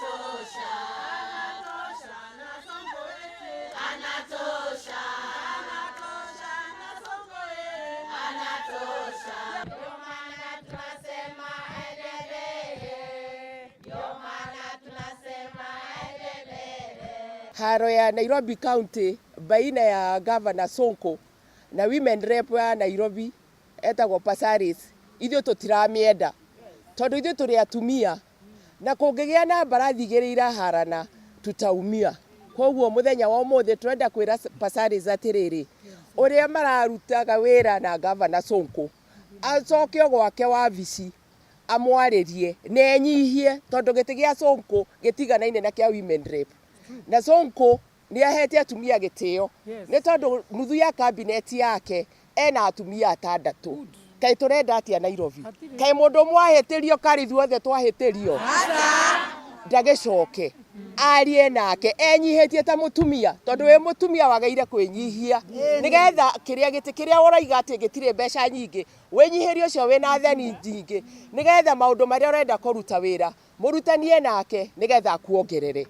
Anatosha. Anatosha na Sonko wetu. Anatosha. Anatosha na Sonko wetu. Anatosha. Ndio maana tunasema aendelee. Ndio maana tunasema aendelee. Haro ya Nairobi County baina ya Governor Sonko na women rep ya Nairobi etagwo Passaris, ithuĩ tũtiramĩenda tondũ ithuĩ tũrĩ atumia na kũngĩgĩa na mbarathi igĩrĩ iraharana, tutaumia. Koguo mũthenya wa ũmũthĩ tũrenda kwĩra Passaris atĩrĩrĩ, ũrĩa mararutaga wĩra na Governor Sonko acokio gwake wabici, amwarĩrie na enyihie, tondũ gĩtĩ gĩa Sonko gĩtiganaine na kĩa women rep, na Sonko nĩ ahete atumia gĩtĩo nĩ tondũ nuthu ya cabinet yake ena atumia atandatũ. Kaĩ tũrenda atĩa Nairobi? Kaĩ mũndũ ũmwe ahĩtĩrio, karĩ ithuothe twahĩtĩrio? Ndagĩcoke arie nake enyihĩtie ta mũtumia, tondũ wĩ mũtumia wagĩrĩire kwĩnyihia nĩgetha kĩrĩa gĩtĩ kĩrĩa ũraiga atĩ gĩtirĩ mbeca nyingĩ, wĩnyihĩrie ũcio wĩna theni nyingĩ, nĩgetha maũndũ marĩa ũrenda kũruta wĩra mũrutanie nake nĩgetha akuongerere.